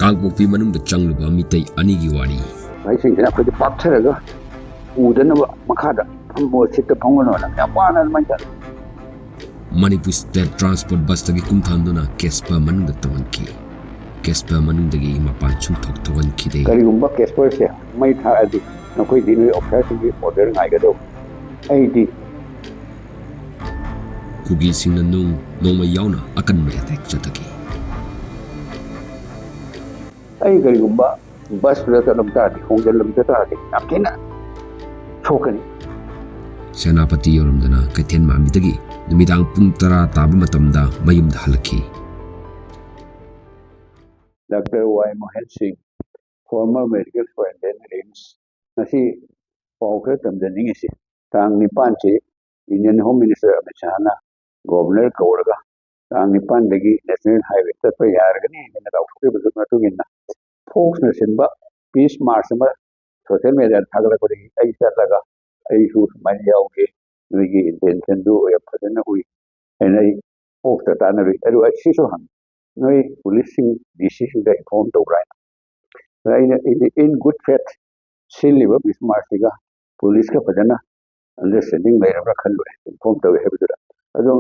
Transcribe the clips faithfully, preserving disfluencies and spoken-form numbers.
ꯀꯥꯡꯄꯣꯛꯄꯤ ꯃꯅꯨꯡꯗ ꯆꯪꯂꯨꯕ ꯃꯤꯇꯩ ꯑꯅꯤꯒꯤ ꯋꯥꯔꯤ꯫ ꯃꯍꯩꯁꯤꯡꯁꯤꯅ ꯑꯩꯈꯣꯏꯗ ꯄꯥꯛꯊꯔꯒ ꯎꯗꯅꯕ ꯃꯈꯥꯗ ꯐꯝꯃꯣ, ꯁꯤꯠꯇ ꯐꯝꯒꯅꯣꯅ ꯌꯥꯝ ꯋꯥꯅ ꯑꯗꯨꯃꯥꯏꯅ ꯇꯧꯔꯦ꯫ ꯃꯅꯤꯄꯨꯔ ꯁ꯭ꯇꯦꯠ ꯇ꯭ꯔꯥꯟꯁꯄꯣꯔꯠ ꯕꯁꯇꯒꯤ ꯀꯨꯝꯊꯍꯟꯗꯨꯅ ꯀꯦꯁꯄꯔ ꯃꯅꯨꯡꯗ ꯇꯣꯡꯍꯟꯈꯤ꯫ ꯀꯦꯁꯄꯔ ꯃꯅꯨꯡꯗꯒꯤ ꯃꯄꯥꯟ ꯁꯨꯡꯊꯣꯛ ꯊꯣꯛꯍꯟꯈꯤꯗꯦ꯫ ꯀꯔꯤꯒꯨꯝꯕ ꯀꯦꯁꯄꯔꯁꯦ ꯃꯩ ꯊꯥꯔꯛꯑꯗꯤ ꯅꯈꯣꯏꯗꯤ ꯅꯣꯏ ꯑꯣꯐꯤꯁꯥꯔꯁꯤꯡꯒꯤ ꯑꯣꯔꯗꯔ ꯉꯥꯏꯒꯗꯧꯕ꯫ ꯑꯩꯗꯤ ꯀꯨꯀꯤꯁꯤꯡꯅ ꯅꯨꯡ ꯅꯣꯡꯃꯩ ꯌꯥꯎꯅ ꯑꯀꯟꯕ ꯑꯦꯇꯦꯛ ꯆꯠꯊꯈꯤ꯫ ꯑꯩ ꯀꯔꯤꯒꯨꯝꯕ ꯕꯁꯇꯨꯗ ꯆꯠꯂꯝ ꯇꯥꯔꯗꯤ, ꯈꯣꯡꯖꯜꯂꯝꯗ ꯇꯥꯔꯗꯤ ꯌꯥꯝ ꯊꯤꯅ ꯁꯣꯛꯀꯅꯤ꯫ ꯁꯦꯅꯥꯄꯇꯤ ꯌꯧꯔꯝꯗꯅ ꯀꯩꯊꯦꯜ ꯃꯥꯟꯕꯤꯗꯒꯤ ꯅꯨꯃꯤꯗꯥꯡ ꯄꯨꯡ ꯇꯔꯥ ꯇꯥꯕ ꯃꯇꯝꯗ ꯃꯌꯨꯝꯗ ꯍꯜꯂꯛꯈꯤ꯫ ꯗꯥꯛꯇꯔ ꯋꯥꯏ ꯃꯣꯍꯟ ꯁꯤꯡ, former medical superintendent, ꯔꯤꯝꯁ, ꯉꯁꯤ ꯄꯥꯎ ꯈꯔ ꯇꯝꯖꯅꯤꯡꯉꯤꯁꯤ, ꯇꯥꯡ ꯅꯤꯄꯥꯟꯁꯤ Indian Home Minister ꯑꯃꯤꯠ ꯁꯥꯍꯅ ꯒꯣꯕꯔꯅꯔ ꯀꯧꯔꯒ ꯇꯥꯡ ꯅꯤꯄꯥꯟꯗꯒꯤ ꯅꯦꯁꯅꯦꯜ ꯍꯥꯏꯋꯦ ꯆꯠꯄ ꯌꯥꯔꯒꯅꯤ ꯍꯥꯏꯅ ꯂꯥꯎꯊꯣꯛꯈꯤꯕꯒꯤ ꯃꯇꯨꯡ ꯏꯟꯅ ꯐꯣꯛꯁꯅ ꯁꯤꯟꯕ ꯄꯤꯁ ꯃꯥꯔꯆ ꯑꯃ ꯁꯣꯁꯤꯌꯦꯜ ꯃꯦꯗꯤꯌꯥꯗ ꯊꯥꯒꯠꯂꯛꯄꯗꯒꯤ ꯑꯩ ꯆꯠꯂꯒ ꯑꯩꯁꯨ ꯁꯨꯃꯥꯏꯅ ꯌꯥꯎꯒꯦ, ꯅꯣꯏꯒꯤ ꯏꯟꯇꯦꯟꯁꯟꯗꯨ ꯌꯥꯝ ꯐꯖꯅ ꯎꯏ ꯍꯥꯏꯅ ꯑꯩ ꯐꯣꯛꯁꯇ ꯇꯥꯟꯅꯔꯨꯏ꯫ ꯑꯗꯨꯒ ꯑꯩ ꯁꯤꯁꯨ ꯍꯪꯉꯤ, ꯅꯣꯏ ꯄꯨꯂꯤꯁꯁꯤꯡ, ꯗꯤ ꯁꯤꯁꯤꯡꯗ ꯏꯟꯐꯣꯔꯝ ꯇꯧꯕ꯭ꯔꯥ ꯍꯥꯏꯅ꯫ ꯑꯗ ꯑꯩꯅ in good faith ꯁꯤꯜꯂꯤꯕ ꯄꯤꯁ ꯃꯥꯔꯆꯁꯤꯒ ꯄꯨꯂꯤꯁꯀ ꯐꯖꯅ ꯑꯟꯗꯔꯁꯇꯦꯟꯗꯤꯡ ꯂꯩꯔꯕ꯭ꯔꯥ ꯈꯜꯂꯨꯔꯦ, ꯏꯟꯐꯣꯔꯝ ꯇꯧꯋꯤ ꯍꯥꯏꯕꯗꯨꯗ꯫ ꯑꯗꯣ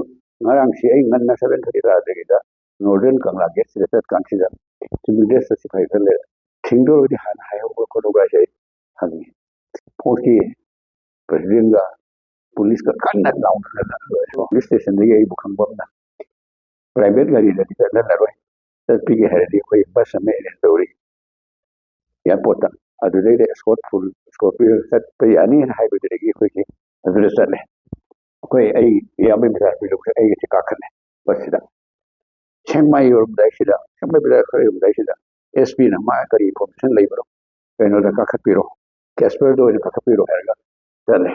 ꯉꯔꯥꯡꯁꯤ ꯑꯩ ꯉꯟꯅ ꯁꯚꯦꯟ ꯊꯥꯔꯇꯤ ꯇꯥꯔꯗꯒꯤꯗ ꯅꯣꯔꯗꯔꯟ ꯀꯪꯂꯥ ꯒꯦꯠꯁꯤꯗ ꯆꯠꯀꯥꯟꯁꯤꯗ ꯁꯤꯚꯤꯜ ꯗ꯭ꯔꯦꯁꯇ ꯁꯤꯐꯥꯏ ꯈꯔ ꯂꯩꯔꯦ, ꯊꯤꯡꯗꯣꯔꯗꯤ ꯍꯥꯟꯅ ꯍꯥꯏꯍꯧꯕ꯭ꯔꯥ ꯈꯣꯠꯍꯧꯕ꯭ꯔꯥ ꯍꯥꯏꯁꯦ ꯑꯩ ꯍꯪꯉꯤ꯫ ꯐꯣꯔꯁꯀꯤ ꯄ꯭ꯔꯁꯤꯗꯦꯟꯒ ꯄꯨꯂꯤꯁꯀ ꯀꯟꯅ ꯂꯥꯎꯅꯔꯒ ꯂꯣꯏꯔꯦ꯫ ꯄꯨꯂꯤꯁ ꯁ꯭ꯇꯦꯁꯟꯗꯒꯤ ꯑꯩꯕꯨ ꯈꯪꯕ ꯑꯃꯅ ꯄ꯭ꯔꯥꯏꯚꯦꯠ ꯒꯥꯔꯤꯗꯗꯤ ꯆꯠꯍꯜꯂꯔꯣꯏ, ꯆꯠꯄꯤꯒꯦ ꯍꯥꯏꯔꯗꯤ ꯑꯩꯈꯣꯏ ꯕꯁ ꯑꯃ ꯑꯦꯔꯦꯟꯖ ꯇꯧꯔꯤ ꯑꯦꯌꯥꯔꯄꯣꯔꯠꯇ, ꯑꯗꯨꯗꯩꯗ ꯑꯦꯁꯀꯣꯔꯠ ꯐꯨꯜ ꯁ꯭ꯀꯣꯔꯄꯤꯌꯣ ꯆꯠꯄ ꯌꯥꯅꯤꯅ ꯍꯥꯏꯕꯗꯨꯗꯒꯤ ꯑꯩꯈꯣꯏꯁꯦ ꯑꯗꯨꯗ ꯆꯠꯂꯦ꯫ ꯑꯩꯈꯣꯏ ꯑꯩ ꯏꯌꯥꯝꯕ ꯃꯆꯥꯅꯨꯄꯤ ꯂꯧꯁꯦ ꯑꯩꯒꯁꯦ ꯀꯥꯈꯠꯂꯦ ꯕꯁꯁꯤꯗ꯫ ꯁꯦꯛꯃꯥꯏ ꯌꯧꯔꯝꯗꯥꯏꯁꯤꯗ, ꯁꯦꯛꯃꯥꯏ ꯕꯖꯥꯔ ꯈꯔ ꯌꯧꯔꯝꯗꯥꯏꯁꯤꯗ ꯑꯦꯁ ꯄꯤꯅ ꯃꯥ ꯀꯔꯤ ꯏꯟꯐꯣꯔꯃꯦꯁꯟ ꯂꯩꯕꯅꯣ ꯀꯩꯅꯣꯗ ꯀꯥꯈꯠꯄꯤꯔꯣ, ꯀꯦꯁꯄꯔꯗ ꯑꯣꯏꯅ ꯀꯥꯈꯠꯄꯤꯔꯣ ꯍꯥꯏꯔꯒ ꯆꯠꯂꯦ꯫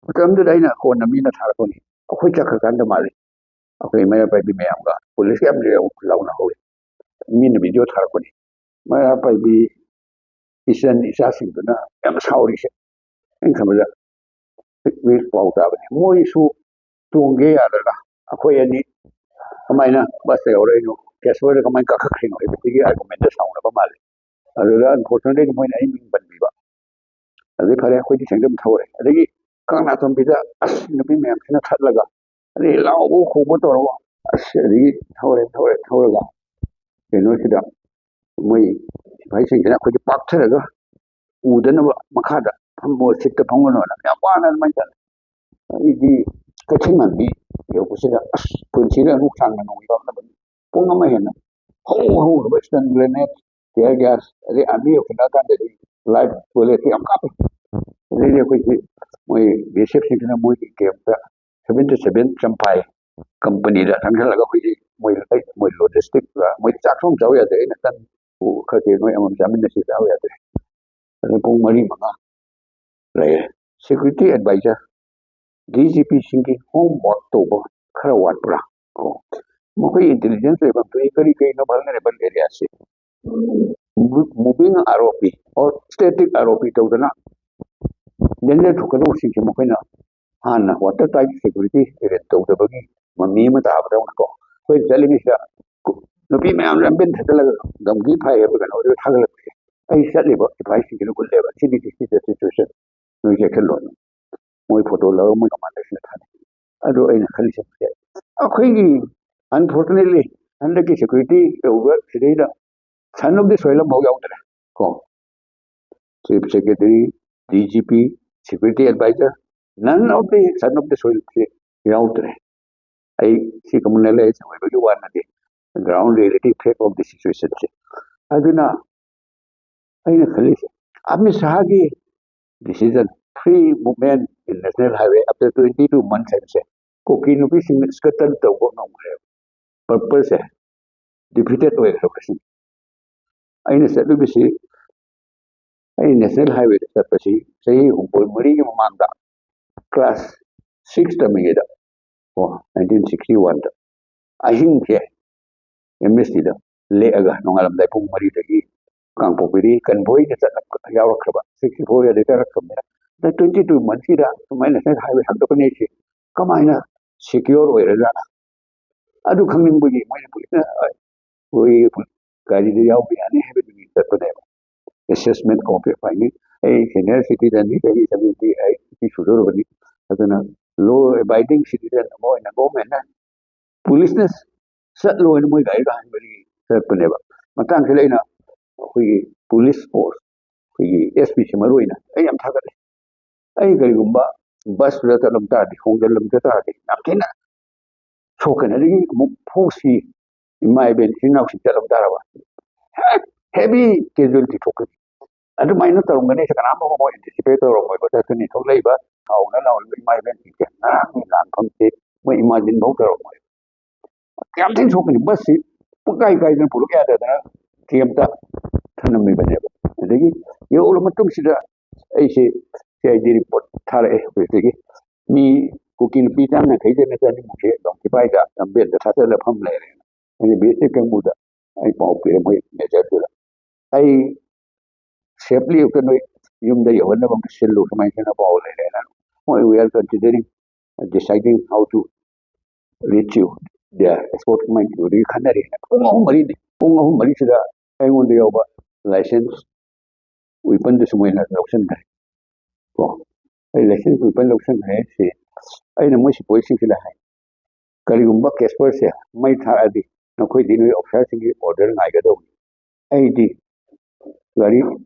ꯃꯇꯝꯗꯨꯗ ꯑꯩꯅ ꯀꯣꯟꯅ ꯃꯤꯅ ꯊꯥꯔꯛꯄꯅꯤ, ꯑꯩꯈꯣꯏ ꯆꯠꯈ꯭ꯔꯀꯥꯟꯗ ꯃꯥꯜꯂꯤ ꯑꯩꯈꯣꯏ ꯃꯩꯔꯥ ꯄꯥꯏꯕꯤ ꯃꯌꯥꯝꯒ ꯄꯨꯂꯤꯁ ꯌꯥꯝ ꯂꯥꯎꯅꯍꯧꯔꯤ꯫ ꯃꯤꯅ ꯚꯤꯗꯤꯑꯣ ꯊꯥꯔꯛꯄꯅꯤ꯫ ꯃꯩꯔꯥ ꯄꯥꯏꯕꯤ ꯏꯆꯟ ꯏꯆꯥꯁꯤꯡꯗꯨꯅ ꯌꯥꯝ ꯁꯥꯎꯔꯤꯁꯦ ꯑꯩꯅ ꯈꯟꯕꯗ ꯃꯤ ꯄꯥꯎ ꯇꯥꯕꯅꯤ꯫ ꯃꯣꯏꯁꯨ ꯇꯣꯡꯒꯦ ꯌꯥꯗ꯭ꯔꯒ ꯑꯩꯈꯣꯏ ꯑꯅꯤ ꯀꯃꯥꯏꯅ ꯕꯁꯇ ꯌꯧꯔꯛꯏꯅꯣ? ꯀꯦꯁꯣꯗ ꯀꯃꯥꯏꯅ ꯀꯥꯈꯠꯈ꯭ꯔꯤꯅꯣ ꯍꯥꯏꯕꯁꯤꯒꯤ ꯑꯥꯔꯒꯨꯃꯦꯟꯗ ꯁꯥꯎꯅꯕ ꯃꯥꯜꯂꯤ꯫ ꯑꯗꯨꯗ ꯑꯟꯐꯣꯔꯆꯨꯅꯦꯠꯂꯤ ꯃꯣꯏꯅ ꯑꯩ ꯃꯤꯡ ꯄꯟꯕꯤꯕ꯫ ꯑꯗꯩ ꯐꯔꯦ, ꯑꯩꯈꯣꯏꯗꯤ ꯁꯦꯡꯗꯝ ꯊꯧꯔꯦ꯫ ꯑꯗꯒꯤ ꯀꯪꯂꯥꯇꯣꯝꯕꯤꯗ ꯑꯁ ꯅꯨꯄꯤ ꯃꯌꯥꯝꯁꯤꯅ ꯊꯠꯂꯒ ꯑꯗꯩ ꯂꯥꯎꯕ ꯈꯣꯡꯕ ꯇꯧꯔꯒ ꯑꯁ ꯑꯗꯒꯤ ꯊꯧꯔꯦ ꯊꯧꯔꯦ ꯊꯧꯔꯒ ꯀꯩꯅꯣꯁꯤꯗ ꯃꯣꯏ ꯁꯤꯐꯥꯏꯁꯤꯡꯁꯤꯅ ꯑꯩꯈꯣꯏꯁꯦ ꯄꯥꯛꯊꯔꯒ ꯎꯗꯅꯕ ꯃꯈꯥꯗ ꯐꯝꯃꯣ, ꯁꯤꯠꯇ ꯐꯝꯒꯅꯣꯅ ꯌꯥꯝ ꯋꯥꯅ ꯑꯗꯨꯃꯥꯏꯅ ꯇꯧꯔꯦ꯫ ꯑꯩꯗꯤ ꯀꯩꯊꯦꯜ ꯃꯥꯟꯕꯤ ꯌꯧꯕꯁꯤꯗ ꯑꯁ ꯄꯨꯟꯁꯤꯗ ꯑꯃꯨꯛ ꯁꯥꯡꯅ ꯅꯣꯡꯃ ꯌꯥꯎꯔꯝꯗꯕꯅꯤ꯫ ꯄꯨꯡ ꯑꯃ ꯍꯦꯟꯅ ꯍꯧ ꯍꯧꯔꯕ ꯏꯁꯇꯟ ꯒ꯭ꯔꯦꯅꯦꯠ, ꯇꯤꯌꯔ ꯒ꯭ꯌꯥꯁ, ꯑꯗꯩ ꯑꯥꯔꯃꯤ ꯌꯧꯁꯤꯜꯂꯛꯑꯀꯥꯟꯗꯗꯤ ꯂꯥꯏꯐ ꯇꯣꯏꯂꯦꯠꯁꯦ ꯌꯥꯝ ꯀꯥꯞꯄꯦ꯫ ꯑꯗꯩꯗꯤ ꯑꯩꯈꯣꯏꯒꯤ ꯃꯣꯏ ꯕꯤ ꯑꯦꯁ ꯑꯦꯐꯁꯤꯡꯁꯤꯅ ꯃꯣꯏꯒꯤ ꯀꯦꯝꯞꯇ ꯁꯚꯦꯟ ꯇꯨ ꯁꯚꯦꯟ ꯆꯝꯄꯥꯏ ꯀꯝꯄꯅꯤꯗ ꯆꯪꯁꯤꯜꯂꯒ ꯑꯩꯈꯣꯏꯒꯤ ꯃꯣꯏ ꯃꯣꯏ ꯂꯣꯖꯤꯁꯇꯤꯛ, ꯃꯣꯏ ꯆꯥꯛꯁꯨ ꯑꯃ ꯆꯥꯎ ꯌꯥꯗꯦ꯫ ꯑꯩꯅ ꯇꯟ ꯈꯔ ꯅꯣꯏ ꯑꯃꯃꯝ ꯆꯥꯃꯤꯟꯅꯁꯤ ꯆꯥꯎ ꯌꯥꯗꯦ꯫ ꯑꯗꯨ ꯄꯨꯡ ꯃꯔꯤ ꯃꯉꯥ ꯂꯩꯔꯦ꯫ Security adviser, D G ꯄꯤꯁꯤꯡꯒꯤ home work ꯇꯧꯕ ꯈꯔ ꯋꯥꯠꯄ꯭ꯔꯥ? ꯀꯣ, ꯃꯈꯣꯏ ꯏꯟꯇꯦꯂꯤꯖꯦꯟꯁ ꯑꯣꯏꯕ ꯀꯔꯤ ꯀꯔꯤꯅꯣ ꯚꯜꯅꯔꯦꯕꯜ ꯑꯦꯔꯤꯌꯥꯁꯦ ꯃꯨꯚꯤꯡ ꯑꯥꯔ ꯑꯣ ꯄꯤ ꯑꯣꯔ ꯁ꯭ꯇꯦꯇꯤꯛ ꯑꯥꯔ ꯑꯣ ꯄꯤ ꯇꯧꯗꯅ ꯗꯦꯟꯖꯔ ꯊꯣꯛꯀꯗꯧꯕꯁꯤꯡꯁꯦ ꯃꯈꯣꯏꯅ ꯍꯥꯟꯅ ꯋꯥꯇꯔ ꯇꯥꯏꯠ ꯁꯦꯀ꯭ꯌꯨꯔꯤꯇꯤ ꯑꯦꯔꯦꯟꯖ ꯇꯧꯗꯕꯒꯤ ꯃꯃꯤ ꯑꯃ ꯇꯥꯕꯗꯧꯅꯀꯣ꯫ ꯑꯩꯈꯣꯏ ꯆꯠꯂꯤꯉꯩꯁꯤꯗ ꯅꯨꯄꯤ ꯃꯌꯥꯝ ꯂꯝꯕꯦꯟ ꯊꯠꯆꯜꯂꯒ ꯒꯝꯒꯤ ꯐꯥꯏ ꯍꯥꯏꯕ ꯀꯩꯅꯣ ꯑꯗꯨ ꯊꯥꯒꯠꯂꯛꯄꯁꯦ ꯑꯩ ꯆꯠꯂꯤꯕ ꯁꯤꯐꯥꯏꯁꯤꯡꯁꯤꯅ ꯎꯠꯂꯦꯕ, "ꯁꯤꯗꯤ ꯁꯤꯗ ꯁꯤꯆꯨꯋꯦꯁꯟ ꯅꯣꯏ ꯆꯦꯛꯁꯤꯜꯂꯣ", ꯃꯣꯏ ꯐꯣꯇꯣ ꯂꯧꯔꯒ ꯃꯣꯏ ꯀꯃꯥꯟꯗꯔꯁꯤꯡꯗ ꯊꯥꯅꯩ꯫ ꯑꯗꯣ ꯑꯩꯅ ꯈꯜꯂꯤꯁꯦ ꯑꯩꯈꯣꯏꯒꯤ ꯑꯟꯐꯣꯔꯆꯨꯅꯦꯠꯂꯤ ꯍꯟꯗꯛꯀꯤ ꯁꯦꯀ꯭ꯌꯨꯔꯤꯇꯤ ꯇꯧꯕ ꯁꯤꯗꯩꯗ ꯁꯟ ꯑꯣꯐ ꯗ ꯁꯣꯏꯜ ꯑꯃꯐꯥꯎ ꯌꯥꯎꯗ꯭ꯔꯦ ꯀꯣ꯫ Chief secretary, D G P, security adviser, none of the son of the ꯁꯣꯏꯜꯁꯦ ꯌꯥꯎꯗ꯭ꯔꯦ꯫ ꯑꯩ ꯁꯤ ꯀꯃꯟ ꯑꯦꯂꯥꯏꯟꯁ ꯑꯣꯏꯕꯒꯤ ꯋꯥ ꯅꯠꯇꯦ, ground reality fact of the ꯁꯤꯆꯨꯋꯦꯁꯟꯁꯦ꯫ ꯑꯗꯨꯅ ꯑꯩꯅ ꯈꯜꯂꯤꯁꯦ, ꯑꯃꯤꯠ ꯁꯍꯥꯒꯤ ꯗꯤꯁꯤꯖꯟ, free movement in national highway after twenty two months ꯍꯥꯏꯕꯁꯦ ꯀꯨꯀꯤ ꯅꯨꯄꯤꯁꯤꯡꯅ ꯁ꯭ꯀꯇꯟ ꯇꯧꯕ ꯉꯝꯈ꯭ꯔꯦꯕ꯫ ꯄꯔꯄꯜꯁꯦ ꯗꯤꯐꯤꯇꯦꯠ ꯑꯣꯏꯈ꯭ꯔꯕꯁꯤꯡ꯫ ꯑꯩꯅ ꯆꯠꯂꯤꯕꯁꯤ, ꯑꯩ ꯅꯦꯁꯅꯦꯜ ꯍꯥꯏꯋꯦꯗ ꯆꯠꯄꯁꯤ ꯆꯍꯤ ꯍꯨꯝꯐꯨ ꯃꯔꯤꯒꯤ ꯃꯃꯥꯡꯗ ꯀ꯭ꯂꯥꯁ ꯁꯤꯛꯁ ꯇꯝꯃꯤꯉꯩꯗ, ꯑꯣ, ꯅꯥꯏꯟꯇꯤꯟ ꯁꯤꯛꯁꯇꯤ ꯋꯥꯟꯗ ꯑꯍꯤꯡꯁꯦ ꯑꯦꯝ ꯑꯦꯁ ꯇꯤꯗ ꯂꯦꯛꯑꯒ ꯅꯣꯡꯉꯥꯜꯂꯝꯗꯥꯏ ꯄꯨꯡ ꯃꯔꯤꯗꯒꯤ ꯀꯥꯡꯄꯣꯛꯄꯤꯗꯒꯤ ꯀꯟꯚꯣꯏꯗ ꯆꯠꯂꯛꯄ ꯌꯥꯎꯔꯛꯈ꯭ꯔꯕ, ꯁꯤꯛꯁꯇꯤ ꯐꯣꯔ ꯌꯥꯗꯩ ꯆꯠꯂꯛꯈ꯭ꯔꯕꯅꯤꯅ, ꯇ꯭ꯋꯦꯟꯇꯤ ꯇꯨ ꯃꯟꯊꯁꯤꯗ ꯁꯨꯃꯥꯏꯅ ꯅꯦꯁꯅꯦꯜ ꯍꯥꯏꯋꯦ ꯍꯥꯡꯗꯣꯛꯀꯅꯤ ꯍꯥꯏꯁꯦ ꯀꯃꯥꯏꯅ ꯁꯦꯀ꯭ꯌꯣꯔ ꯑꯣꯏꯔꯖꯥꯠꯅꯣ? ꯑꯗꯨ ꯈꯪꯅꯤꯡꯕꯒꯤ ꯃꯣꯏꯅ ꯄꯨꯂꯤꯁꯅ ꯑꯩꯈꯣꯏ ꯒꯥꯔꯤꯗ ꯌꯥꯎꯕ ꯌꯥꯅꯤ ꯍꯥꯏꯕꯗꯨꯒꯤ ꯆꯠꯄꯅꯦꯕ꯫ ꯑꯦꯁꯦꯁꯃꯦꯟ ꯀꯣꯝꯄ꯭ꯂꯦꯛꯁ ꯍꯥꯏꯅꯤ꯫ ꯑꯩ ꯁꯦꯅꯤꯌꯔ ꯁꯤꯇꯤꯖꯟꯅꯤ, ꯆꯍꯤ ꯁꯚꯦꯟꯇꯤ ꯑꯩꯠ ꯁꯨꯗꯧꯔꯕꯅꯤ꯫ ꯑꯗꯨꯅ ꯂꯣ ꯑꯦꯕꯥꯏꯗꯤꯡ ꯁꯤꯇꯤꯖꯟ ꯑꯃ ꯑꯣꯏꯅ ꯒꯣꯔꯃꯦꯟꯅ, ꯄꯨꯂꯤꯁꯅ ꯆꯠꯂꯣ ꯍꯥꯏꯅ ꯃꯣꯏ ꯒꯥꯔꯤꯗꯣ ꯍꯥꯏꯕꯗꯒꯤ ꯆꯠꯄꯅꯦꯕ꯫ ꯃꯇꯥꯡꯁꯤꯗ ꯑꯩꯅ ꯑꯩꯈꯣꯏꯒꯤ ꯄꯨꯂꯤꯁ ꯐꯣꯔꯁ, ꯑꯩꯈꯣꯏꯒꯤ ꯑꯦꯁ ꯄꯤꯁꯦ ꯃꯔꯨ ꯑꯣꯏꯅ ꯑꯩ ꯌꯥꯝ ꯊꯥꯒꯠꯂꯦ꯫ ꯑꯩ ꯀꯔꯤꯒꯨꯝꯕ ꯕꯁꯇꯨꯗ ꯆꯠꯂꯝ ꯇꯥꯔꯗꯤ, ꯈꯣꯡꯖꯜꯂꯝꯗ ꯇꯥꯔꯗꯤ ꯌꯥꯝ ꯊꯤꯅ ꯁꯣꯛꯀꯅꯤ꯫ ꯑꯗꯒꯤ ꯑꯃꯨꯛ ꯐꯣꯔꯁꯀꯤ ꯏꯃꯥ ꯏꯕꯦꯟ ꯏꯆꯤꯟ ꯏꯅꯥꯎꯁꯤꯡ ꯆꯠꯂꯝ ꯇꯥꯔꯕ, ꯍꯦꯚꯤ ꯀꯦꯖꯨꯋꯦꯂꯤꯇꯤ ꯊꯣꯛꯀꯅꯤ꯫ ꯑꯗꯨꯃꯥꯏꯅ ꯇꯧꯔꯝꯒꯅꯤ ꯍꯥꯏꯁꯦ ꯀꯅꯥꯝ ꯑꯃ ꯑꯦꯟꯇꯤꯁꯤꯄꯦꯠ ꯇꯧꯔꯝꯃꯣꯏꯕ꯫ ꯆꯠꯇꯨꯅꯤ ꯊꯣꯛꯂꯛꯏꯕ ꯁꯥꯎꯅ ꯂꯥꯎꯔꯤꯕ ꯏꯃꯥ ꯏꯕꯦꯟꯁꯤꯡꯁꯦ ꯉꯔꯥꯡꯒꯤ ꯂꯥꯟꯐꯝꯁꯦ ꯃꯣꯏ ꯏꯃꯥꯖꯤꯟ ꯐꯥꯎ ꯇꯧꯔꯝꯃꯣꯏꯕ꯫ ꯌꯥꯝ ꯊꯤꯅ ꯁꯣꯛꯀꯅꯤ꯫ ꯕꯁꯁꯤ ꯄꯨꯡꯀꯥꯏ ꯀꯥꯏꯗꯅ ꯄꯨꯔꯛ ꯌꯥꯗꯗꯅ ꯀꯦꯝꯇ ꯊꯅꯝꯃꯤꯕꯅꯦꯕ꯫ ꯑꯗꯒꯤ ꯌꯧꯔꯕ ꯃꯇꯨꯡꯁꯤꯗ ꯑꯩꯁꯦ ꯁꯤ ꯑꯥꯏ ꯗꯤ ꯔꯤꯄꯣꯔꯠ ꯊꯥꯔꯛꯑꯦ ꯍꯧꯖꯤꯛꯇꯒꯤ꯫ ꯃꯤ ꯀꯨꯀꯤ ꯅꯨꯄꯤ ꯆꯥꯝ ꯌꯥꯡꯈꯩꯗꯅ ꯆꯅꯤꯃꯨꯛꯁꯦ ꯂꯝ ꯈꯤꯕꯥꯏꯗ ꯂꯝꯕꯦꯟꯗ ꯊꯥꯗꯔ ꯐꯝ ꯂꯩꯔꯦꯅ꯫ ꯑꯩꯅ ꯕꯤ ꯑꯦꯁ ꯑꯦꯐ ꯀꯥꯡꯕꯨꯗ ꯑꯩ ꯄꯥꯎ ꯄꯤꯔꯦ, ꯃꯣꯏ ꯃꯦꯖꯔꯗꯨꯗ꯫ ꯑꯩ ꯁꯦꯐꯂꯤ ꯑꯝꯇ ꯅꯣꯏ ꯌꯨꯝꯗ ꯌꯧꯍꯟꯅꯕ ꯑꯝꯇ ꯁꯤꯜꯂꯨ, ꯁꯨꯃꯥꯏꯅ ꯁꯨꯃꯥꯏꯅ ꯄꯥꯎ ꯂꯩꯔꯦꯅ꯫ ꯃꯣꯏ, "We are considering, deciding how to reach you, the spot ꯀꯃꯥꯏꯅ ꯇꯧꯗꯣꯏꯅꯣ ꯈꯟꯅꯔꯤ"꯫ ꯄꯨꯡ ꯑꯍꯨꯝ ꯃꯔꯤꯅꯤ꯫ ꯄꯨꯡ ꯑꯍꯨꯝ ꯃꯔꯤꯁꯤꯗ ꯑꯩꯉꯣꯟꯗ ꯌꯥꯎꯕ ꯂꯥꯏꯁꯦꯟꯁ ꯋꯤꯄꯟꯗꯨꯁꯨ ꯃꯣꯏꯅ ꯂꯧꯁꯤꯟꯈ꯭ꯔꯦ꯫ ꯀꯣ, ꯑꯩ ꯂꯥꯏꯁꯦꯟꯁ ꯋꯤꯄꯟ ꯂꯧꯁꯤꯟꯈ꯭ꯔꯦ ꯁꯤ꯫ ꯑꯩꯅ ꯃꯣꯏ ꯁꯤꯄꯣꯏꯁꯤꯡꯁꯤꯗ ꯍꯥꯏ, "ꯀꯔꯤꯒꯨꯝꯕ ꯀꯦꯁꯄꯔꯁꯦ ꯃꯩ ꯊꯥꯔꯛꯑꯗꯤ ꯅꯈꯣꯏꯗꯤ ꯅꯣꯏ ꯑꯣꯐꯤꯁꯥꯔꯁꯤꯡꯒꯤ ꯑꯣꯔꯗꯔ ꯉꯥꯏꯒꯗꯧꯕꯅꯤ꯫ ꯑꯩꯗꯤ ꯒꯥꯔꯤ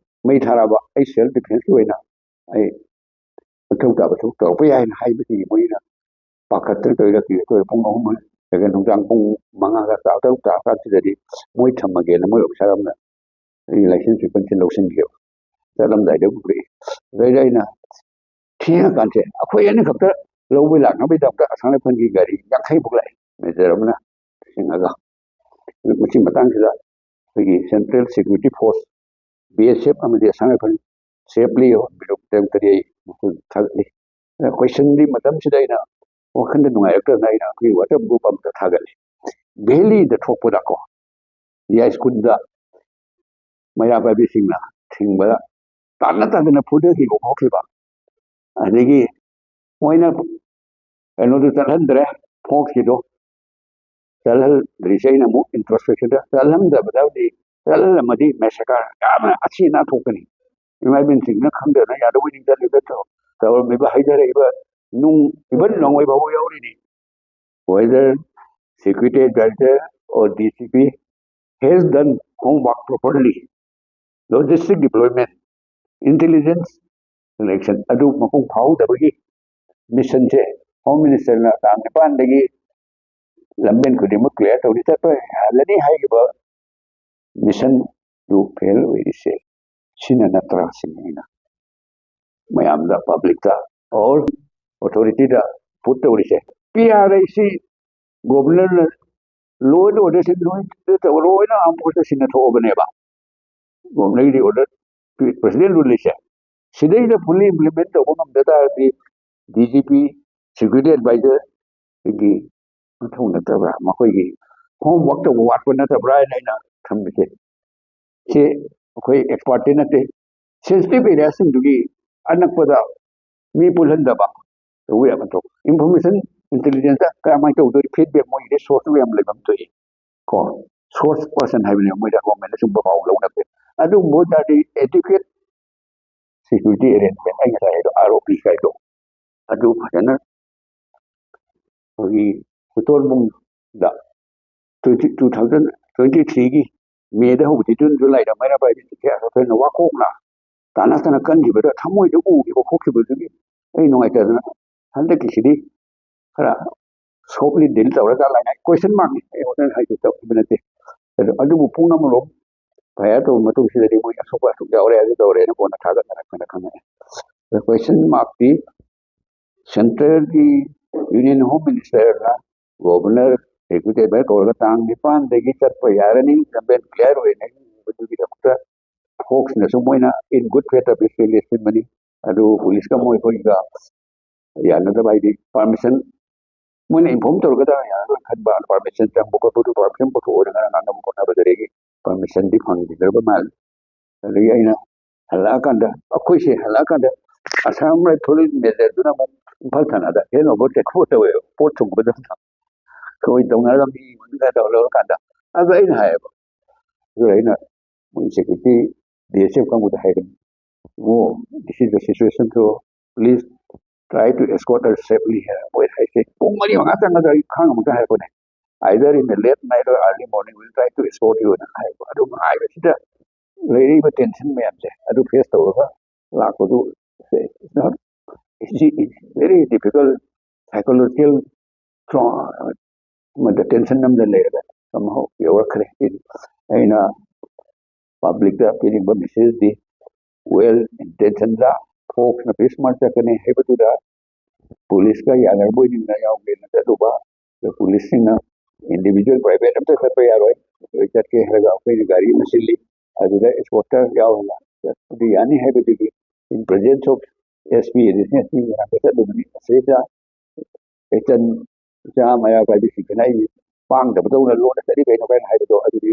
ꯃꯩ ꯊꯥꯔꯛꯑꯕ ꯑꯩ ꯁꯦꯜꯐ ꯗꯤꯐꯦꯟꯁꯀꯤ ꯑꯣꯏꯅ ꯑꯩ ꯃꯊꯧ ꯇꯥꯕ ꯊꯕꯛ ꯇꯧꯔꯛꯄ ꯌꯥꯏ" ꯍꯥꯏꯅ ꯍꯥꯏꯕꯗꯒꯤ ꯃꯣꯏꯅ ꯄꯥꯈꯠꯇꯅ ꯇꯧꯔꯤꯔ ꯀꯔꯤꯔ ꯇꯧꯔꯦ꯫ ꯄꯨꯡ ꯑꯍꯨꯝ ꯅꯠꯇ꯭ꯔꯒ ꯅꯨꯡꯗꯥꯡ ꯄꯨꯡ ꯃꯉꯥꯒ ꯇꯥ ꯇꯔꯨꯛ ꯇꯥꯔꯀꯥꯟꯁꯤꯗꯗꯤ ꯃꯣꯏ ꯊꯝꯃꯒꯦꯅ ꯃꯣꯏ ꯑꯣꯐꯤꯁꯥꯔ ꯑꯃꯅ ꯑꯩꯒꯤ ꯂꯥꯏꯁꯦꯟꯁ ꯄꯦꯄꯔꯁꯦ ꯂꯧꯁꯤꯟꯈꯤꯕ꯫ ꯆꯠꯂꯝꯗꯥꯏꯗ ꯄꯨꯔꯛꯏ꯫ ꯑꯗꯩꯗ ꯑꯩꯅ ꯊꯦꯡꯉꯀꯥꯟꯁꯦ ꯑꯩꯈꯣꯏ ꯑꯅꯤꯈꯛꯇ ꯂꯧꯕꯩ ꯂꯥꯛꯅꯕꯒꯤꯗꯃꯛꯇ ꯑꯁꯥꯝ ꯔꯥꯏꯐꯜꯒꯤ ꯒꯥꯔꯤ ꯌꯥꯡꯈꯩꯃꯨꯛ ꯂꯥꯛꯑꯦ, ꯃꯦꯖꯔ ꯑꯃꯅ ꯆꯤꯡꯉꯒ꯫ ꯃꯁꯤ ꯃꯇꯥꯡꯁꯤꯗ ꯑꯩꯈꯣꯏꯒꯤ ꯁꯦꯟꯇ꯭ꯔꯦꯜ ꯁꯦꯀ꯭ꯌꯨꯔꯤꯇꯤ ꯐꯣꯔꯁ, ꯕꯤ ꯑꯦꯁ ꯑꯦꯐ ꯑꯃꯗꯤ ꯑꯁꯥꯝ ꯔꯥꯏꯐꯜ ꯁꯦꯐꯂꯤ ꯌꯧꯍꯟꯕꯤꯔꯛꯄꯒꯤꯗꯃꯛꯇꯗꯤ ꯑꯩ ꯃꯈꯣꯏꯕꯨ ꯊꯥꯒꯠꯂꯤ꯫ ꯑꯗ ꯀꯣꯏꯁꯟꯗꯤ ꯃꯇꯝꯁꯤꯗ ꯑꯩꯅ ꯋꯥꯈꯜꯗ ꯅꯨꯡꯉꯥꯏꯔꯛꯇꯗꯅ ꯑꯩꯅ ꯑꯩꯈꯣꯏꯒꯤ ꯋꯥꯆꯞ ꯒ꯭ꯔꯨꯞ ꯑꯃꯗ ꯊꯥꯒꯠꯂꯤ꯫ ꯚꯦꯂꯤꯗ ꯊꯣꯛꯄꯗꯀꯣ, ꯌꯥꯏꯁ꯭ꯀꯨꯜꯗ ꯃꯩꯔꯥ ꯄꯥꯏꯕꯤꯁꯤꯡꯅ ꯊꯤꯡꯕꯗ ꯇꯥꯟꯅ ꯇꯥꯟꯅ ꯐꯨꯗꯈꯤꯕ ꯈꯣꯠꯈꯤꯕ, ꯑꯗꯒꯤ ꯃꯣꯏꯅ ꯀꯩꯅꯣꯗꯨ ꯆꯠꯍꯟꯗ꯭ꯔꯦ, ꯐꯣꯛꯁꯀꯤꯗꯣ ꯆꯠꯍꯟꯗ꯭ꯔꯤꯁꯦ ꯑꯩꯅ ꯑꯃꯨꯛ ꯏꯟꯇ꯭ꯔꯣꯁꯄꯦꯛꯁꯟꯗ ꯆꯠꯍꯟꯗꯕꯗ ꯍꯧꯖꯤꯛ ꯆꯠꯍꯜꯂꯝꯃꯗꯤ ꯃꯦꯁꯦꯀꯥꯔ ꯌꯥꯝꯅ ꯑꯁꯤ ꯑꯅꯥ ꯊꯣꯛꯀꯅꯤ꯫ ꯏꯃꯥ ꯏꯕꯦꯟꯁꯤꯡꯁꯤꯅ ꯈꯪꯗꯅ ꯌꯥꯗꯧ ꯅꯤꯡꯗ ꯂꯩꯕ ꯇꯧꯔꯝꯃꯤꯕ ꯍꯩꯊꯔꯛꯏꯕ ꯅꯨꯡ ꯏꯕꯟ ꯅꯣꯡꯃꯩ ꯐꯥꯎꯕ ꯌꯥꯎꯔꯤꯅꯤ꯫ Whether security advisor or D C P has done homework properly, logistic deployment, intelligence collection ꯑꯗꯨ ꯃꯄꯨꯡ ꯐꯥꯍꯧꯗꯕꯒꯤ ꯃꯤꯁꯟꯁꯦ ꯍꯣꯝ ꯃꯤꯅꯤꯁꯇꯔꯅ ꯇꯥꯡ ꯅꯤꯄꯥꯟꯗꯒꯤ ꯂꯝꯕꯦꯟ ꯈꯨꯗꯤꯡꯃꯛ ꯀ꯭ꯂꯤꯌꯥꯔ ꯇꯧꯔꯤ ꯆꯠꯄ ꯌꯥꯍꯜꯂꯅꯤ ꯍꯥꯏꯔꯤꯕ ꯃꯤꯁꯟꯗꯨ ꯐꯦꯜ ꯑꯣꯏꯔꯤꯁꯦ ꯁꯤꯅ ꯅꯠꯇ꯭ꯔꯥ ꯁꯤꯅꯤ ꯑꯩꯅ ꯃꯌꯥꯝꯗ ꯄꯕ꯭ꯂꯤꯛꯇ ꯑꯣꯔ ꯑꯣꯊꯣꯔꯤꯇꯤꯗ ꯄꯨꯠ ꯇꯧꯔꯤꯁꯦ꯫ ꯄꯤ ꯑꯥꯔ ꯑꯩꯁꯤ ꯒꯣꯕꯔꯅꯔꯅ ꯂꯣꯏꯅ ꯑꯣꯔꯗꯔꯁꯤ ꯂꯣꯏꯅ ꯂꯣꯏꯅ ꯑꯥꯔꯝ ꯐꯣꯔꯁꯇ ꯁꯤꯟꯅ ꯊꯣꯛꯑꯕꯅꯦꯕ꯫ ꯒꯣꯕꯔꯅꯔꯒꯤ ꯑꯣꯔꯗꯔ ꯄ꯭ꯔꯁꯤꯗꯦꯟ ꯔꯨꯜ ꯂꯩꯁꯦ ꯁꯤꯗꯩꯗ ꯐꯨꯜꯂꯤ ꯏꯝꯄ꯭ꯂꯤꯃꯦꯟ ꯇꯧꯕ ꯉꯝꯗ ꯇꯥꯔꯗꯤ ꯗꯤ ꯖꯤ ꯄꯤ ꯁꯦꯀ꯭ꯌꯨꯔꯤꯇꯤ ꯑꯦꯗꯚꯥꯏꯖꯔꯒꯤ ꯃꯊꯧ ꯅꯠꯇꯕ꯭ꯔꯥ ꯃꯈꯣꯏꯒꯤ ꯍꯣꯝꯋꯔꯛ ꯇꯧꯕ ꯋꯥꯠꯄ ꯅꯠꯇꯕ꯭ꯔꯥ ꯍꯥꯏꯅ ꯑꯩꯅ ꯊꯝꯃꯤꯁꯦ꯫ ꯁꯤ ꯑꯩꯈꯣꯏ ꯑꯦꯛꯁꯄꯥꯔꯠꯇꯤ ꯅꯠꯇꯦ꯫ ꯁꯦꯟꯁꯤꯇꯤꯚ ꯑꯦꯔꯤꯌꯥꯁꯤꯡꯗꯨꯒꯤ ꯑꯅꯛꯄꯗ ꯃꯤ ꯄꯨꯜꯍꯟꯗꯕ ꯇꯧꯕ ꯌꯥꯕ ꯊꯕꯛ ꯏꯟꯐꯣꯔꯃꯦꯁꯟ ꯏꯟꯇꯦꯂꯤꯖꯦꯟꯁꯇ ꯀꯔꯝꯍꯥꯏꯅ ꯇꯧꯗꯣꯏ ꯐꯤꯗꯕꯦꯛ ꯃꯣꯏꯒꯤꯗꯤ ꯁꯣꯔꯁꯇꯨ ꯌꯥꯝ ꯂꯩꯐꯝ ꯊꯣꯛꯏ꯫ ꯀꯣ ꯁꯣꯔꯁ ꯄꯔꯁꯟ ꯍꯥꯏꯕꯅꯦ ꯃꯣꯏꯗ ꯒꯣꯔꯃꯦꯟꯅ ꯁꯨꯝꯕ ꯄꯥꯎ ꯂꯧꯅꯕꯁꯦ꯫ ꯑꯗꯨꯒꯨꯝꯕ ꯑꯣꯏ ꯇꯥꯔꯗꯤ ꯑꯦꯗꯨꯀꯦꯠ ꯁꯦꯀ꯭ꯌꯨꯔꯤꯇꯤ ꯑꯦꯔꯦꯟꯖꯃꯦꯟ ꯑꯩ ꯉꯁꯥꯏ ꯍꯥꯏꯗꯣ ꯑꯥꯔ ꯑꯣ ꯄꯤ ꯀꯥꯏꯗꯣ ꯑꯗꯨ ꯐꯖꯅ ꯑꯩꯈꯣꯏꯒꯤ ꯍꯨꯇꯣꯟꯕꯨꯡꯗ ꯇ꯭ꯋꯦꯟꯇꯤ ꯇꯨ ꯊꯥꯎꯖꯟ ꯇ꯭ꯋꯦꯟꯇꯤ ꯊ꯭ꯔꯤꯒꯤ ꯃꯦꯗ ꯍꯧꯕꯗꯤ ꯖꯨꯟ ꯖꯨꯂꯥꯏꯗ ꯃꯩꯔꯥ ꯄꯥꯏꯕꯤ ꯆꯤꯊꯤ ꯑꯁꯣꯛꯊꯣꯏꯅ ꯋꯥꯈꯣꯛꯅ ꯇꯥꯅ ꯇꯥꯅ ꯀꯟꯈꯤꯕꯗ ꯊꯃꯣꯏꯗ ꯎꯈꯤꯕ ꯈꯣꯠꯈꯤꯕꯗꯨꯒꯤ ꯑꯩ ꯅꯨꯡꯉꯥꯏꯇꯗꯅ ꯍꯟꯗꯛꯀꯤꯁꯤꯗꯤ ꯈꯔ ꯁꯣꯞꯂꯤ ꯗꯤꯜ ꯇꯧꯔꯒ ꯂꯥꯏꯅ ꯀꯣꯏꯁꯟ ꯃꯥꯔꯛꯅꯤ ꯑꯩ ꯍꯣꯔꯦꯟ ꯍꯥꯏꯒꯦ ꯇꯧꯈꯤꯕ ꯅꯠꯇꯦ꯫ ꯑꯗꯣ ꯑꯗꯨꯕꯨ ꯄꯨꯡ ꯑꯃꯔꯣꯝ ꯐꯌꯥꯔ ꯇꯧꯕ ꯃꯇꯨꯡꯁꯤꯗꯗꯤ ꯃꯣꯏ ꯑꯁꯣꯛꯄ ꯑꯁꯨꯛ ꯌꯥꯎꯔꯦ ꯑꯗꯨ ꯇꯧꯔꯦꯅ ꯀꯣꯟꯅ ꯊꯥꯒꯠꯅꯔꯛꯄꯗ ꯈꯪꯉꯛꯑꯦ꯫ ꯑꯗꯣ ꯀꯣꯏꯁꯟ ꯃꯥꯔꯛꯇꯤ ꯁꯦꯟꯇ꯭ꯔꯦꯜꯒꯤ ꯌꯨꯅꯤꯌꯟ ꯍꯣꯝ ꯃꯤꯅꯤꯁꯇꯔꯅ ꯒꯣꯕꯔꯅꯔ ꯑꯦꯛꯖꯤꯀ꯭ꯌꯨꯇꯤꯚ ꯀꯧꯔꯒ ꯇꯥꯡ ꯅꯤꯄꯥꯟꯗꯒꯤ ꯆꯠꯄ ꯌꯥꯔꯅꯤ ꯂꯝꯕꯦꯟ ꯀ꯭ꯂꯤꯌꯥꯔ ꯑꯣꯏꯅ ꯍꯥꯏꯕꯗꯨꯒꯤꯗꯃꯛꯇ ꯐꯣꯛꯁꯅꯁꯨ ꯃꯣꯏꯅ ꯏꯟ ꯒꯨꯗ ꯐꯦꯠ ꯑꯣꯐ ꯂꯦꯞꯄꯤꯕꯅꯤ꯫ ꯑꯗꯨ ꯄꯨꯂꯤꯁꯀ ꯃꯣꯏ ꯑꯩꯈꯣꯏꯒ ꯌꯥꯅꯗꯕ ꯍꯥꯏꯗꯤ ꯄꯥꯔꯃꯤꯁꯟ ꯃꯣꯏꯅ ꯏꯟꯐꯣꯔꯝ ꯇꯧꯔꯒꯗꯤ ꯌꯥꯔꯔꯣꯏ ꯈꯟꯕ ꯄꯥꯔꯃꯤꯁꯟ ꯆꯪꯕ ꯈꯣꯠꯄꯗꯨ ꯄꯥꯔꯃꯤꯁꯟ ꯄꯨꯊꯣꯛꯑꯣꯅ ꯉꯔꯥꯡ ꯉꯥꯡꯅꯕ ꯈꯣꯠꯅꯕꯗꯒꯤ ꯄꯥꯔꯃꯤꯁꯟꯗꯤ ꯐꯪꯈꯤꯗ꯭ꯔꯕ ꯃꯥꯜꯂꯤ꯫ ꯑꯗꯒꯤ ꯑꯩꯅ ꯍꯜꯂꯛꯑꯀꯥꯟꯗ ꯑꯩꯈꯣꯏꯁꯦ ꯍꯜꯂꯛꯑꯀꯥꯟꯗ ꯑꯁꯥꯝ ꯔꯥꯏꯐꯜ ꯃꯦꯖꯔꯗꯨꯅ ꯑꯃꯨꯛ ꯏꯝꯐꯥꯜ ꯊꯥꯅꯗ ꯍꯦꯟ ꯑꯣꯚꯔ ꯇꯦꯛ ꯑꯣꯚꯔ ꯇꯧꯋꯦꯕ ꯄꯣꯠ ꯊꯨꯡꯕꯗ ꯑꯩꯈꯣꯏ ꯇꯧꯅꯔꯒ ꯃꯤ ꯃꯗꯨꯗ ꯇꯧꯔ ꯂꯧꯔꯀꯥꯟꯗ ꯑꯗꯨ ꯑꯩꯅ ꯍꯥꯏꯌꯦꯕ꯫ ꯑꯗꯨ ꯑꯩꯅ ꯃꯣꯏ ꯁꯦꯀ꯭ꯌꯨꯔꯤꯇꯤ, ꯕꯤ ꯑꯦꯁ ꯑꯦꯐ ꯀꯥꯡꯕꯨꯗ ꯍꯥꯏꯒꯅꯤ, "Oh, this is the situation, so please try to escort us safely" ꯍꯥꯏꯅ ꯃꯣꯏ ꯍꯥꯏꯁꯦ꯫ ꯄꯨꯡ ꯃꯔꯤ ꯃꯉꯥ ꯆꯪꯒꯗ꯭ꯔꯥ ꯑꯩ ꯈꯪꯉꯝꯃꯒ ꯍꯥꯏꯔꯛꯄꯅꯦ꯫ "Either in the late night or early morning, we'll try to escort you" ꯍꯥꯏꯅ ꯍꯥꯏꯕ꯫ ꯑꯗꯨ ꯉꯥꯏꯕꯁꯤꯗ ꯂꯩꯔꯤꯕ ꯇꯦꯟꯁꯟ ꯃꯌꯥꯝꯁꯦ ꯑꯗꯨ ꯐꯦꯁ ꯇꯧꯔꯒ ꯂꯥꯛꯄꯗꯨ, it's not easy, it's very difficult psychological trauma, ꯃꯗ ꯇꯦꯟꯁꯟ ꯑꯃꯗ ꯂꯩꯔꯒ somehow ꯌꯧꯔꯛꯈ꯭ꯔꯦ꯫ ꯑꯩꯅ ꯄꯕ꯭ꯂꯤꯛꯇ ꯄꯤꯅꯤꯡꯕ ꯃꯦꯁꯦꯖꯇꯤ, ꯋꯦꯜ ꯏꯟꯇꯦꯟꯁꯟꯗ ꯐꯣꯛꯁꯅ ꯄꯤꯁ ꯃꯥꯔꯆ ꯆꯠꯀꯅꯤ ꯍꯥꯏꯕꯗꯨꯗ ꯄꯨꯂꯤꯁꯀ ꯌꯥꯅꯔꯕꯣꯏ ꯅꯤꯡꯅ ꯌꯥꯎꯒꯦꯅ ꯆꯠꯂꯨꯕ, ꯑꯗ ꯄꯨꯂꯤꯁꯁꯤꯡꯅ "Individual private ꯑꯝꯇ ꯆꯠꯄ ꯌꯥꯔꯣꯏ, ꯑꯩꯈꯣꯏ ꯆꯠꯀꯦ" ꯍꯥꯏꯔꯒ ꯑꯩꯈꯣꯏꯅ ꯒꯥꯔꯤ ꯑꯃ ꯁꯤꯜꯂꯤ, ꯑꯗꯨꯗ ꯑꯦꯁꯀꯣꯔꯇꯔ ꯌꯥꯎꯔꯒ ꯆꯠꯄꯗꯤ ꯌꯥꯅꯤ ꯍꯥꯏꯕꯗꯨꯒꯤ in presence of S P, additional S P ꯃꯅꯥꯛꯇ ꯆꯠꯂꯨꯕꯅꯤ꯫ ꯃꯁꯤꯗ ꯑꯦꯛꯁꯟ ꯃꯆꯥ ꯃꯌꯥ ꯄꯥꯏꯕꯤꯁꯤꯡꯁꯤꯅ ꯑꯩ ꯄꯥꯡꯗꯕꯗꯧꯅ ꯂꯣꯟꯅ ꯆꯠꯂꯤ ꯀꯩꯅꯣ ꯀꯥꯏꯅ ꯍꯥꯏꯕꯗꯣ ꯑꯗꯨꯗꯤ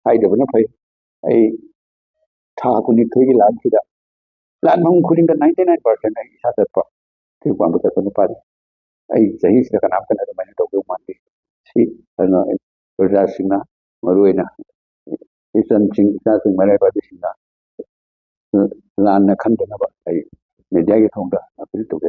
ꯍꯥꯏꯗꯕꯅ ꯐꯩ꯫ ꯑꯩ ꯊꯥ ꯀꯨꯟꯅꯤꯊꯣꯏꯒꯤ ꯂꯥꯟꯁꯤꯗ ꯂꯥꯟꯐꯝ ꯈꯨꯗꯤꯡꯗ ninety nine percent ꯑꯩ ꯏꯁꯥ ꯆꯠꯄ, ꯊꯤꯔꯨꯛ ꯄꯥꯟꯕ ꯆꯠꯄ ꯅꯨꯄꯥꯅꯤ꯫ ꯑꯩ ꯆꯍꯤꯁꯤꯗ ꯀꯅꯥꯝꯇꯅ ꯑꯗꯨꯃꯥꯏꯅ ꯇꯧꯗꯧ ꯃꯥꯟꯗꯦ꯫ ꯁꯤ ꯑꯗꯨꯅ ꯑꯩ ꯄ꯭ꯔꯖꯥꯁꯤꯡꯅ, ꯃꯔꯨꯑꯣꯏꯅ ꯏꯆꯟꯁꯤꯡ, ꯏꯆꯥꯁꯤꯡ, ꯃꯔꯥꯏꯕꯛ ꯑꯗꯨꯁꯤꯡꯅ ꯂꯥꯟꯅ ꯈꯟꯗꯅꯕ ꯑꯩ ꯃꯦꯗꯤꯌꯥꯒꯤ ꯊꯣꯡꯗ ꯑꯄꯤꯜ ꯇꯧꯖꯔꯤ꯫